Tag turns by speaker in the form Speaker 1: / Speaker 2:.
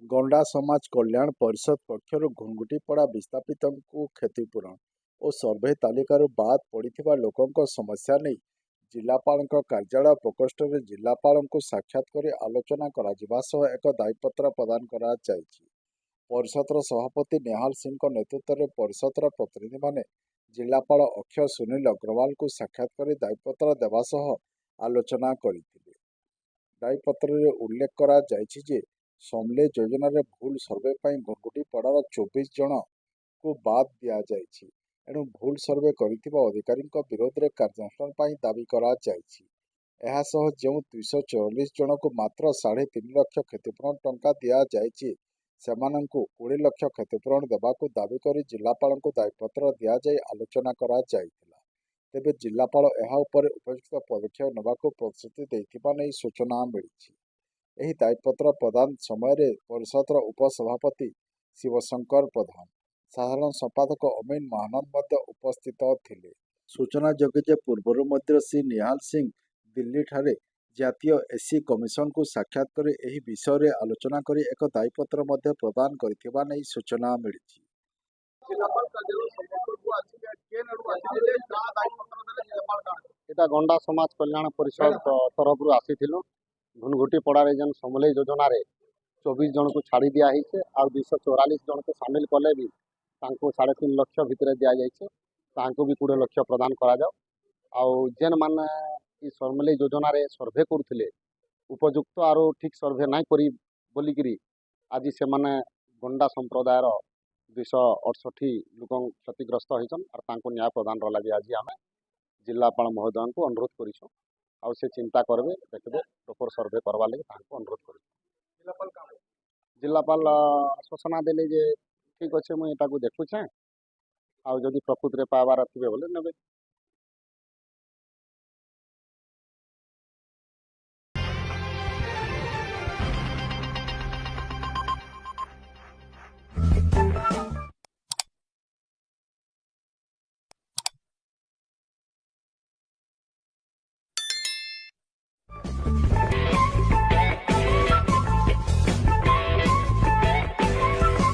Speaker 1: ଗଣ୍ଡା ସମାଜ କଲ୍ୟାଣ ପରିଷଦ ପକ୍ଷରୁ ଘୁନଘୁଟିପଡ଼ା ବିସ୍ଥାପିତଙ୍କୁ କ୍ଷତିପୂରଣ ଓ ସର୍ଭେ ତାଲିକାରୁ ବାଦ୍ ପଡ଼ିଥିବା ଲୋକଙ୍କ ସମସ୍ୟା ନେଇ ଜିଲ୍ଲାପାଳଙ୍କ କାର୍ଯ୍ୟାଳୟ ପ୍ରକୋଷ୍ଠରେ ଜିଲ୍ଲାପାଳଙ୍କୁ ସାକ୍ଷାତ କରି ଆଲୋଚନା କରାଯିବା ସହ ଏକ ଦାବିପତ୍ର ପ୍ରଦାନ କରାଯାଇଛି। ପରିଷଦର ସଭାପତି ନିହାଲ ସିଂଙ୍କ ନେତୃତ୍ୱରେ ପରିଷଦର ପ୍ରତିନିଧିମାନେ ଜିଲ୍ଲାପାଳ ଅକ୍ଷୟ ସୁନୀଲ ଅଗ୍ରୱାଲଙ୍କୁ ସାକ୍ଷାତ କରି ଦାବିପତ୍ର ଦେବା ସହ ଆଲୋଚନା କରିଥିଲେ। ଦାବିପତ୍ରରେ ଉଲ୍ଲେଖ କରାଯାଇଛି ଯେ, ସମଲେଇ ଯୋଜନାରେ ଭୁଲ ସର୍ଭେ ପାଇଁ ଘୁନଘୁଟିପଡ଼ାର 24 ଜଣଙ୍କୁ ବାଦ୍ ଦିଆଯାଇଛି। ଏଣୁ ଭୁଲ ସର୍ଭେ କରିଥିବା ଅଧିକାରୀଙ୍କ ବିରୋଧରେ କାର୍ଯ୍ୟାନୁଷ୍ଠାନ ପାଇଁ ଦାବି କରାଯାଇଛି। ଏହାସହ ଯେଉଁ 244 ଜଣଙ୍କୁ ମାତ୍ର 3.5 ଲକ୍ଷ କ୍ଷତିପୂରଣ ଟଙ୍କା ଦିଆଯାଇଛି, ସେମାନଙ୍କୁ 20 ଲକ୍ଷ କ୍ଷତିପୂରଣ ଦେବାକୁ ଦାବି କରି ଜିଲ୍ଲାପାଳଙ୍କୁ ଦାବିପତ୍ର ଦିଆଯାଇ ଆଲୋଚନା କରାଯାଇଥିଲା। ତେବେ ଜିଲ୍ଲାପାଳ ଏହା ଉପରେ ଉପଯୁକ୍ତ ପଦକ୍ଷେପ ନେବାକୁ ପ୍ରତିଶ୍ରୁତି ଦେଇଥିବା ନେଇ ସୂଚନା ମିଳିଛି। ଏହି ଦାବିପତ୍ର ପ୍ରଦାନ ସମୟରେ ପରିଷଦର ଉପସଭାପତି ଶିବଶଙ୍କର ପ୍ରଧାନ, ସାଧାରଣ ସମ୍ପାଦକ ଅମିନ ମହାନନ୍ଦ ମଧ୍ୟ ଉପସ୍ଥିତ ଥିଲେ। ସୂଚନାଯୋଗ୍ୟ ଯେ, ପୂର୍ବରୁ ମଧ୍ୟ ଶ୍ରୀ ନିହାଲ ସିଂ ଦିଲ୍ଲୀଠାରେ ଜାତୀୟ ଏସ୍ସି କମିଶନଙ୍କୁ ସାକ୍ଷାତ କରି ଏହି ବିଷୟରେ ଆଲୋଚନା କରି ଏକ ଦାବିପତ୍ର ମଧ୍ୟ ପ୍ରଦାନ କରିଥିବା ନେଇ ସୂଚନା ମିଳିଛି।
Speaker 2: ଜିଲ୍ଲାପାଳ କାର୍ଯ୍ୟାଳୟ ସମ୍ବଲପୁରକୁ ଆସିଲେ, କେନ୍ ଆଡୁ ଆସିଥିଲେ, କାଣା ଦାବିପତ୍ର ଦେଲେ, ଜିଲ୍ଲାପାଳ କାଣା?
Speaker 3: ଏଟା ଗଣ୍ଡା ସମାଜ କଲ୍ୟାଣ ପରିଷଦ ତରଫରୁ ଆସିଥିଲୁ। ଘୁନଘୁଟି ପଡ଼ାରେ ଯେନ୍ ସମଲେଇ ଯୋଜନାରେ 24 ଜଣକୁ ଛାଡ଼ି ଦିଆ ହେଇଛେ ଆଉ 244 ଜଣକୁ ସାମିଲ କଲେ ବି ତାଙ୍କୁ 3.5 ଲକ୍ଷ ଭିତରେ ଦିଆଯାଇଛେ, ତାଙ୍କୁ ବି 20 ଲକ୍ଷ ପ୍ରଦାନ କରାଯାଉ। ଆଉ ଯେନ୍ମାନେ ଇ ସମଲେଇ ଯୋଜନାରେ ସର୍ଭେ କରୁଥିଲେ, ଉପଯୁକ୍ତ ଆରୁ ଠିକ୍ ସର୍ଭେ ନାଇଁ କରି ବୋଲିକିରି ଆଜି ସେମାନେ ଗଣ୍ଡା ସମ୍ପ୍ରଦାୟର 268 ଲୋକ କ୍ଷତିଗ୍ରସ୍ତ ହେଇଛନ୍। ଆର୍ ତାଙ୍କୁ ନ୍ୟାୟ ପ୍ରଦାନର ଲାଗି ଆଜି ଆମେ ଜିଲ୍ଲାପାଳ ମହୋଦୟଙ୍କୁ ଅନୁରୋଧ କରିଛୁ। ଆଉ ସେ ଚିନ୍ତା କରିବେ, ଦେଖିବେ, ପ୍ରପର ସର୍ଭେ କରବାର୍ ଲାଗି ତାଙ୍କୁ ଅନୁରୋଧ କରିଛୁ।
Speaker 2: ଜିଲ୍ଲାପାଳ କାଣା?
Speaker 3: ଜିଲ୍ଲାପାଳ ଆଶ୍ୱାସନା ଦେଲେ ଯେ ଠିକ୍ ଅଛେ, ମୁଇଁ ଏଟାକୁ ଦେଖୁଛେଁ ଆଉ ଯଦି ପ୍ରକୃତିରେ ପାଇବାର ଥିବେ ବୋଲେ ନେବେ।